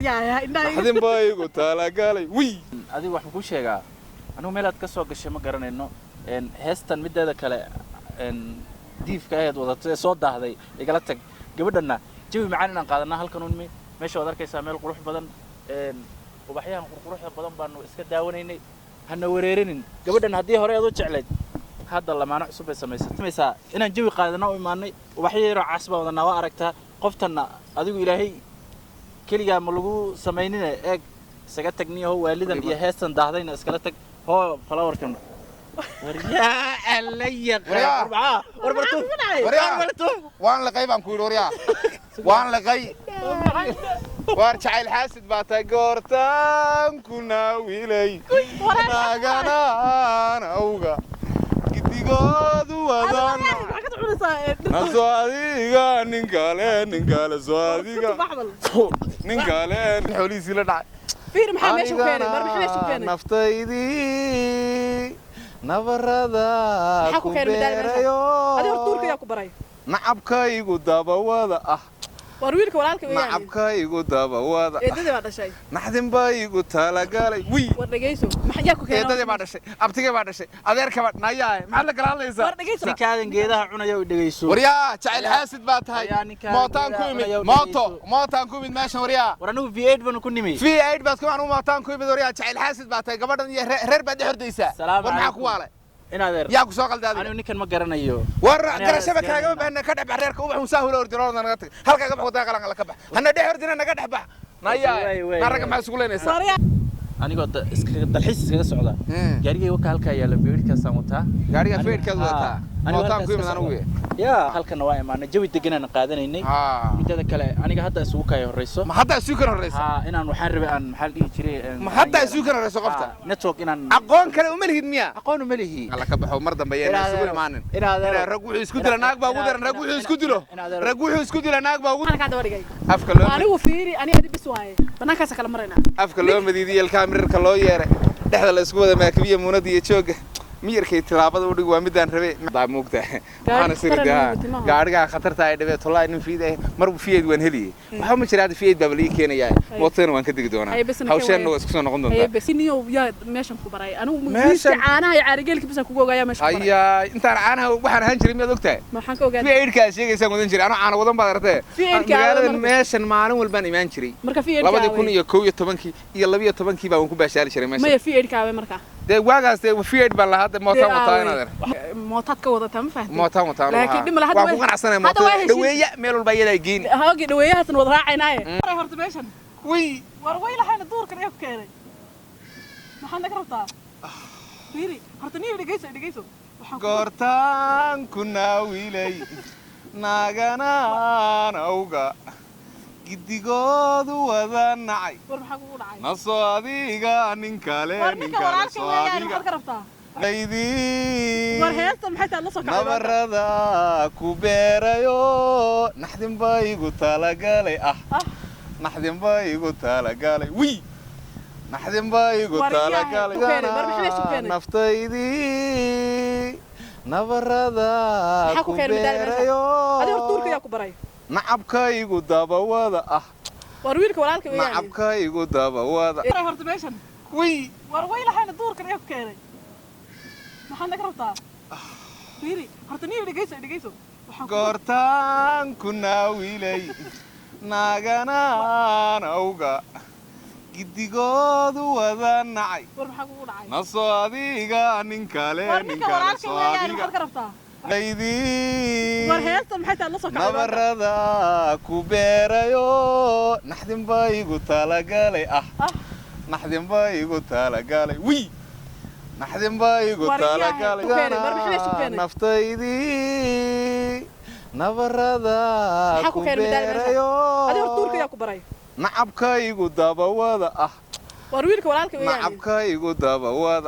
Yaa indhaha. Naxdin baa igu talagalay, wiy. Adigu waxaan kuu sheegaa, anigu meelaad ka soo gashay ma garanayno. Heestan mideeda kale, diifka aheed wadato ee soo daahday igala tag. Gabadhanna jawi macaan inaan qaadanaa halkan unmi. Meesha waad arkaysaa, meel qurux badan, ubaxyahan qurquruxda badan baanu iska daawanaynay. Hana wareerinin. Gabadhan haddii hore aad u jeclayd, hadda lamaano cusub bay samaysataysaa. Inaan jawi qaadana u imaanay, ubaxyo yaroo cas baan wadanaa, waa aragtaa. Qoftanna adigu Ilaahay keligaa ma lagu samaynine, eeg, isaga tag niyaho. Waalidan iyo heestan daahdayna iskala tag. Hoo, flowerkan, waryaa alla yaqaan, war bartuuf. Waryaa. War bartuuf. Waan liqay baan ku yidhi, waryaa, waan liqay. Waar, jacayl xaasid baa tahay. Goortaan ku naawilay naaganaan awga gidigoodu wadan. Maxaa ka cunaysaa dhirta? Naso adiga nin kale, nin kale soo adiga baxbal. Nin kale xoolihiisii la dhacay. Fiir, maxaa meesha ku keenay? War, maxaa meesha ku keenay? Naftaydii nabarada Maxaa ku ku keenay madaal meesha? beerayo. Adiga horta duurka yaa ku baray? Nacabkaygu dabawada ah. War, wiilka walaalka weeyaan. Nacabkaygu dabawada ah. Eedadii baa dhashay. Naxdin baa igu talagalay, wiy. War, dhegeyso, maxaa yaa ku keenay? Eedadii baa dhashay, abtigii baa dhashay, adeerka baa nayaa. Maxaad la kala hadlaysaa? War, dhegeyso. Ninkaadan geedaha cunaya u dhegeyso. Waryaa, jacayl xaasid baa tahay. Waryaa, ninkaan Mootaan ku geedaha imid. cunaya u Mooto. dhegeyso. Mootaan ku imid meeshan, waryaa. War, anigu V8 baanu ku nimi. V8 baad ku, anigu mootaan ku imid. Waryaa, jacayl xaasid baa tahay. Gabadhan iyo reer baad dhex ordaysaa. Salaamu War, maxaa calaykum. ku waalay? In adeer. Yaa ku soo qalday adiga? Anigu ninkan ma garanayo. War, Aniga garashaba is kaagama garanayna. baahna. Ka dhex bax reerka. Ubax unsaa hula ordin, orda naga tag. Halkaa ka bax, wadada qalanka ka bax. Hana dhex ordina, naga dhex bax. Nayaa. Waay, waay, Na ragga waay. maxaa isugu leynaysaa? Waryaa. Anigoo iskaga dalxiis iskaga socda, gaarigay waka halkaa yaalla, V8-kaasaan wataa. Gaariga V8-kaad wadataa? Aniga Mootaan halkaas ku ka imid anigu. socda. Yaa, halkana waa imaanay, jawi deganaan qaadanaynay. Mideeda kale, aniga hadda isugu kaya horeyso. Ma hadda isugu kan horeysa? Haa, inaan waxaan rabay aan, maxaa la dhihi jiray, Ma hadda isugu kan horeyso qofta? Haa, network inaan. Aqoon kale uma lihid miya? Aqoon uma lihi. Alla ka baxo, mar dambe ayaan isugu imaanin. Inaad Inaa rag wuxuu isku dila naag baa ugu daran. Rag wuxuu isku dilo, rag wuxuu isku dila naag baa ugu. Maxaan kaa daba dhigay? Afka loo Anigu fiiri, ani adi bis waaye, banaankaasa kala maraynaa. Afka loo madiidiyo, ilkaha mirirka loo yeeray, dhexda la isku wada maakibiya, muunada iyo jooga miyarkay tilaabada u dhig, waa midaan rabe daa moogtaa. Waxaana khatar sirida ah timaha. Gaarigaa khatarta ay dhabee. Tolaa nin V8 ah mar V8 waan heliyey. Waxba ma jira, hadda V8 baaba lii keenayaa, mootadana waan ka degi doonaa. Haye, bes na keen. Hawsheenna Waaye. waa isku soo noqon Haye. doontaa. Bes niyow, yaa meeshan ku baray anigu? Meeshan- Miiska caanaha iyo caarigeelka bisa kugu ogaaya meesha ku baray. Hayaa, intaan caanaha waxaan ahaan jiray miyaad ogtahay? Maxaan ka ogaaday? V8-kaa sheegaysaan wadan jiray anoo caana wadan baad aragtee. V8 kaa Magaaladan marka. meeshan maalin walbaan imaan jiray. Marka V8 2011-kii iyo 12-kii baan ku baashaali jiray meesha. Maya, V8 kaawe marka. Dee waagaas dee V8 baan lahaa, hadda mootaan wataa, in adeer. Mootaad ka wadataa, ma fahanteen? Mootaan wataa anigu. Laakiin Haa. dhib ma laha, hadda Waan ku qanacsanaya hadda waa mootada heshiis. Dhaweeya meel walba iyadaa geeni. Hawgii dhaweeyahaasna wada raacaynaaye. Waray, horta meeshan. Wiy. War, way lahayna duurkan ayaa ku keenay. Maxaad naga rabtaa? Fiiri horta niyo, dhegeyso, dhegeyso. Waxaan Goortaan ku naawilay naaganaan awga gidigoodu wada nacay. War, maxaa kugu dhacay? Naso adiga nin kale, War, nin ninka kale walaalka soo weeyaan. adiga Maxaad ka rabtaa? laydii War, heesta maxay tahay la soo kacday maanta? Nabarada ku beerayo, naxdin baa igu talagalay ah. Ah. Naxdin baa igu talagalay, wiy, naxdin baa igu War, yaa, talagalay. ku keenay, war, maxaa meesha ku keenay? Naftaydii nabarada Maxaa ku ku keenay madaal meesha? beerayo. Adiga horta duurka yaa ku baray? Nacabkaygu dabawada ah. War, wiilka walaalka weeyaan. Nacabkaygu dabawada. Waray, horta meeshan. Wiy. War, way lahayna duurkan ayaa ku keenay. Maxaad naga rabtaa? Fiiri horta niyo, dhegeyso, dhegeyso. Waxaan Goortaan ku naawilay naaganaan awga gidigoodu wada nacay. War, maxaa kugu dhacay? Naso adiga nin kale, War, nin ninka kale walaalka soo weeyaan. adiga Maxaad ka rabtaa? laydii War, heesta maxay tahay la soo kacday maanta? Nabarada ku beerayo, naxdin baa igu talagalay ah. Ah. Naxdin baa igu talagalay, wiy, naxdin baa igu War, yaa, talagalay. ku keenay, war, maxaa meesha ku keenay? Naftaydii nabarada Maxaa ku ku keenay madaal meesha? beerayo. Adiga horta duurka yaa ku baray? Nacabkaygu dabawada ah. War, wiilka walaalka weeyaan. Nacabkaygu dabawada.